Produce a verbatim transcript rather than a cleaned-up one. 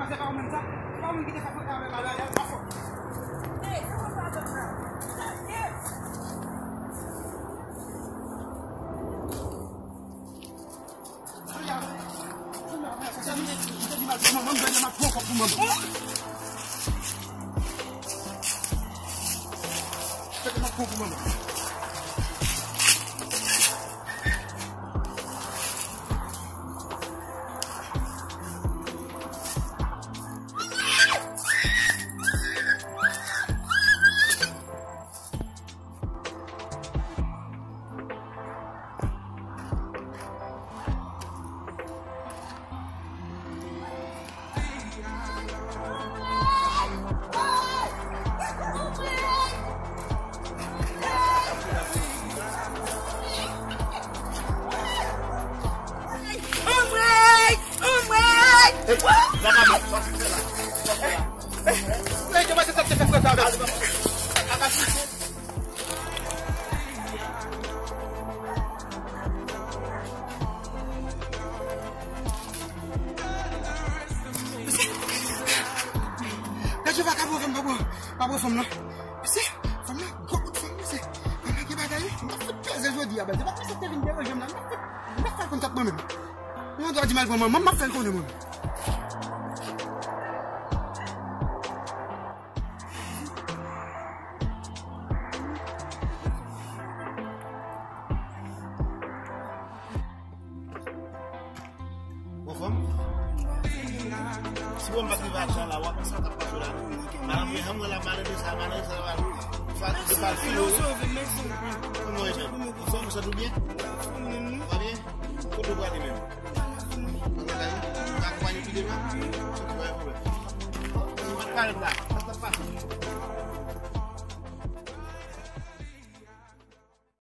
Se pa ou menm sa? Se pa ou menm ki te fè fòt avè m la, pa fòt. Mesye, mesye, vakabon, fè m pa pran, pa pran fanm nan. Mesye, fanm nan, gwo bout fanm, mesye. Fanm nan gen bagay, wi. M ap fout peze jodi a, bèl. Se pa konsa te vin deranje m la. M ap fout, m ap fè l konn kòb mwen menm. Yon dwa di m al pran manman m, m ap fè l konnen mwen menm. Bon fanm. Si bon, m pa t rive ak jan la, w ap konsa t ap pase la. Madan mwen, janm wè la, madan sa, madan sa, madan. Sa, se pa filo, wi. Kòman w ye, menm? Anfòm, ou santi w byen? Ou va byen? Kote w prale menm? Ou prale lakay ou? Ou ka akonpanye pi devan? Ok, pa gen pwoblèm. Ou pa t pale la, sa t ap pase?